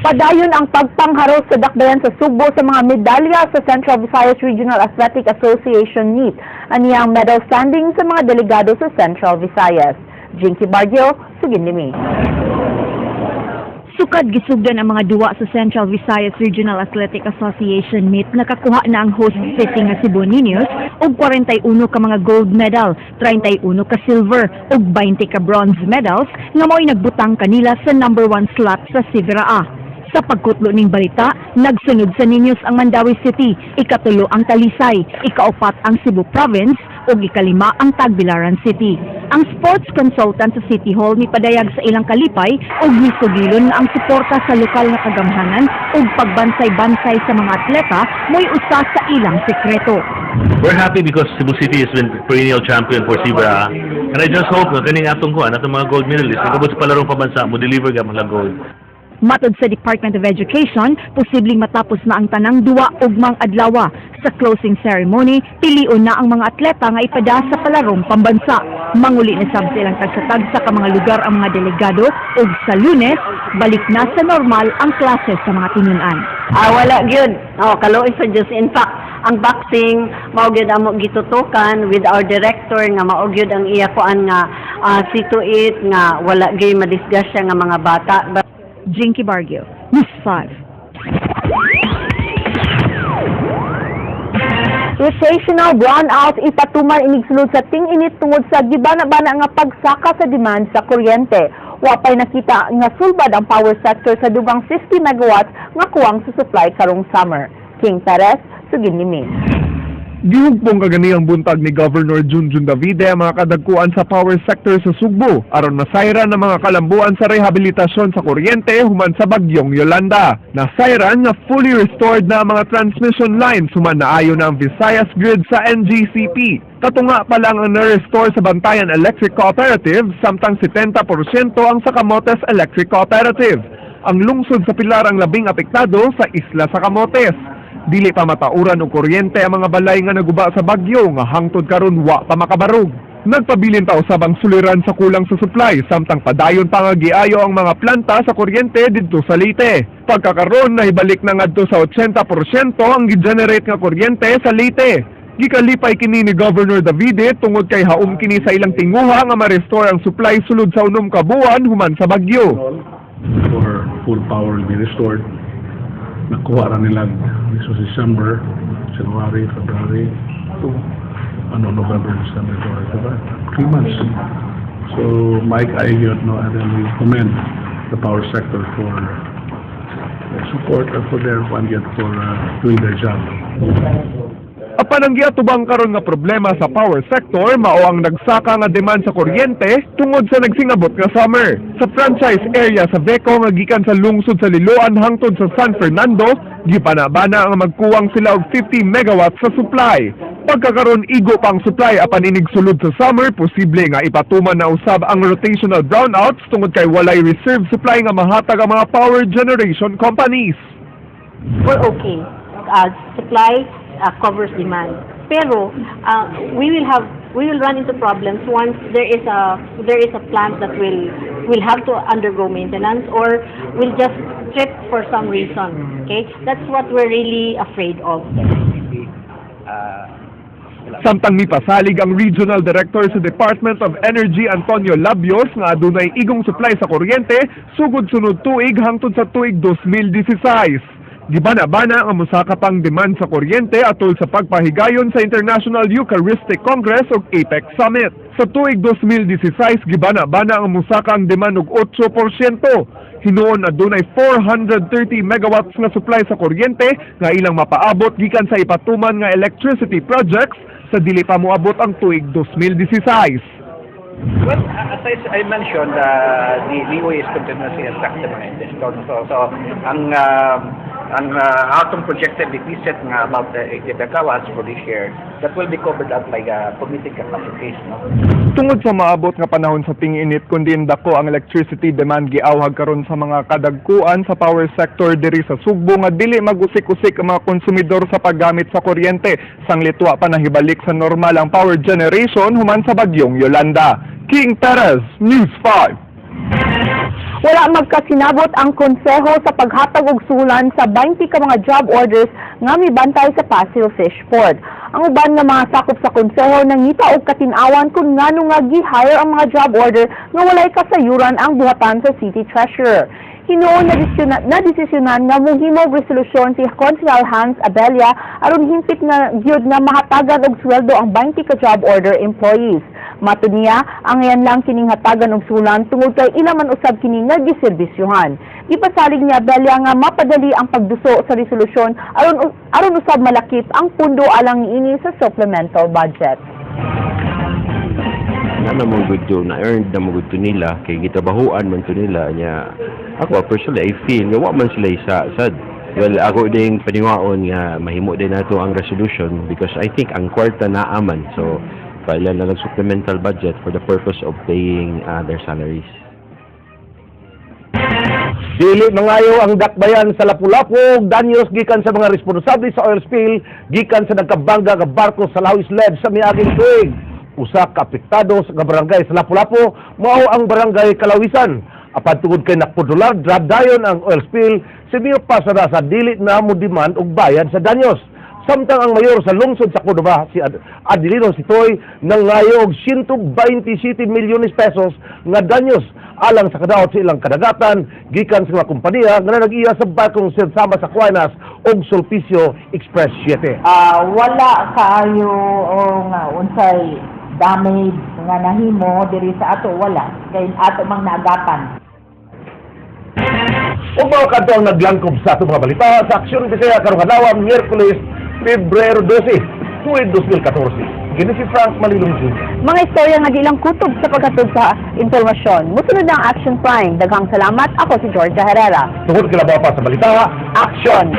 Padayon ang pagpangharos sa dakbayan sa Sugbo sa mga medalya sa Central Visayas Regional Athletic Association meet. Aniyang medal standing sa mga delegado sa Central Visayas. Jinky Bargio, Suginlimi. Sukad gisugdan ang mga duwa sa Central Visayas Regional Athletic Association meet, nakakuha na ang host city nga Cebu Niños og 41 ka mga gold medal, 31 ka silver ug 20 ka bronze medals nga mao'y nagbutang kanila sa number 1 slot sa CVIRAA. Sa pagkutlo ning balita, nagsunod sa Niños ang Mandaue City, ikatulo ang Talisay, ikaupat ang Cebu Province ug ikalima ang Tagbilaran City. Ang sports consultant sa City Hall mipadayag sa ilang kalipay ug misugilon nga ang suporta sa lokal nga kagamhanan ug pagbansay-bansay sa mga atleta mo'y usa sa ilang sekreto. We're happy because Cebu City has been perennial champion for CVIRAA. And I just hope nga kaning atong kuan, atong mga gold medalists, nga sa palarong pambansa, mo deliver ga mga gold. Matod sa Department of Education, posibleng matapos na ang tanang duwa ugmang adlawa. Sa closing ceremony, pilion na ang mga atleta nga ipada sa palarong pambansa. Manguli na sab sa ilang tagsa-tagsa ka mga lugar ang mga delegado ug sa Lunes, balik na sa normal ang klase sa mga tinun-an. Ah, wala gyud. Oh, kaluoy sa Diyos. In fact, ang boxing mao gyud amo gitutukan with our director nga mao gyud ang iya kuan nga see to it nga wala gyud madisgrasya nga mga bata. But Jinky Bargio, News 5. Rotational brownout ipatuman inigsulod sa ting-init tungod sa gibana-bana nga pagsaka sa demand sa kuryente. Wapay nakita nga sulbad ang power sector sa dugang 50 megawatts nga kuwang sa supply karong summer. King Perez, Suginlimi. Gihugpong kaganihang buntag ni Governor Junjun Davide ang mga kadagkuan sa power sector sa Sugbo aron masayran ang mga kalambuan sa rehabilitasyon sa kuryente human sa bagyong Yolanda. Nasayran nga fully restored na ang mga transmission lines human naayo na ang Visayas Grid sa NGCP. Katunga pa lang ang na-restore sa Bantayan Electric Cooperative, samtang 70% ang sa Camotes Electric Cooperative. Ang lungsod sa Pilar ang labing apektado sa isla sa Camotes. Dili pa matauran og kuryente ang mga balay nga naguba sa bagyo nga hangtod karon wa pa makabarog. Nagpabilin pa usab ang suliran sa kulang sa supply samtang padayon pa nga giayo ang mga planta sa kuryente didto sa Leyte. Pagkakaron, nahibalik na ngadto sa 80% ang gi-generate nga kuryente sa Leyte. Gikalipay kini ni Governor Davide tungod kay haom kini sa ilang tinguha nga ma-restore ang supply sulod sa 6 ka buwan human sa bagyo. For full power will be restored. Nakuha ra nila, this was December, January, February, to ano, November, December, January, February, 3 months. So Mike Ayot, no, and then we commend the power sector for their support and for their one for doing their job. Apan ang giatubang karon nga problema sa power sector mao ang nagsaka nga demand sa kuryente tungod sa nagsingabot nga summer. Sa franchise area sa VECO nga gikan sa lungsod sa Liloan hangtod sa San Fernando, gipanabana ang magkuwang sila og 50 megawatts sa supply. Pagkakaron, igo pang supply, apan inig sulod sa summer, posible nga ipatuman na usab ang rotational brownouts tungod kay walay reserve supply nga mahatag ang mga power generation companies. We're okay. Supply covers demand. Pero we will run into problems once there is a plant that will have to undergo maintenance or will just trip for some reason. Okay, that's what we're really afraid of. Samtang mipasalig ang Regional Director sa Department of Energy Antonio Labios nga adunay igong supply sa kuryente sugod sunod tuig hangtod sa tuig 2016. Gibana-bana ang mosaka pang demand sa kuryente atol sa pagpahigayon sa International Eucharistic Congress ug APEC Summit. Sa tuig 2016, gibana-bana ang mosaka ang demand og 8%. Hinuon adunay 430 megawatts nga supply sa kuryente nga ilang mapaabot gikan sa ipatuman nga electricity projects sa dili pa moabot ang tuig 2016. Well, as I mentioned, the DOE is continuously instructing mga investor. So ang Ang atong projected deficit nga about 80 megawatts for this year, that will be covered up by committed capacities, no? Tungod sa maabot nga panahon sa ting-init kun diin dako ang electricity demand, giawhag karon sa mga kadagkuan sa power sector diri sa Sugbo nga dili magusik-usik ang mga konsumidor sa paggamit sa kuryente sanglit wa pa nahibalik sa normal ang power generation human sa bagyong Yolanda. King Perez, News 5. Wala magkasinabot ang konseho sa paghatag og sulan sa 20 ka mga job orders nga mibantay sa Pasil Fish Port. Ang uban nga mga sakop sa konseho nangita og katin-awan kung ngano nga gi-hire ang mga job order nga walay kasayuran ang buhatan sa city treasurer. Hinuon na desisyonan nga mohimo og resolusyon si Konsehal Hans Abella aron himpit na gyud nga mahatagan og sweldo ang 20 ka job order employees. Matud niya, angayan lang kining hatagan og sulan tungod kay ila man usab kini nga giserbisyuhan. Gipasalig ni Abella nga mapadali ang pagduso sa resolusyon aron aron usab malakip ang pundo alang niini sa supplemental budget. Na mo good to na earned na mo good to nila kay gitabahuan man to nila nya. Ako personally, I feel nga wa man sila isa sad. Well, ako ding paniwaon nga mahimo din nato ang resolution because I think ang kwarta naa man, so file na lang supplemental budget for the purpose of paying their salaries. Dili mangayo ang dakbayan sa Lapu-Lapu og danyos gikan sa mga responsable sa oil spill gikan sa nagkabangga nga barko sa Lawis Led sa miaging tuig. Usa ka apektado sa barangay sa Lapu-Lapu mao ang Barangay Kalawisan. Apan tungod kay nakpudular dayon ang oil spill, simiyo pa sa dili na mo demand og bayad sa danyos. Samtang ang mayor sa lungsod sa Cordova, si Adelino Sitoy, nangayo og 127 milyones pesos nga danyos alang sa kadaot sa ilang kadagatan gikan sa mga kompanya nga nag-iya sa barkong St. Thomas Aquinas ug Sulpicio Express 7. Wala kaayo o nga unsay damage nga nahimo diri sa ato, wala kay ato mang naagapan. Ug mao kadto ang naglangkob sa atong mga balita sa Aksyon Bisaya karong adlaw, Miyerkules, Pebrero 12, tuig 2014. Kini si Frank Malilong Jr. Mga istorya nga di lang kutob sa paghatod sa impormasyon. Musunod na ang Action Prime. Daghang salamat. Ako si Georgia Herrera. Tungod kay pa sa balita, Action!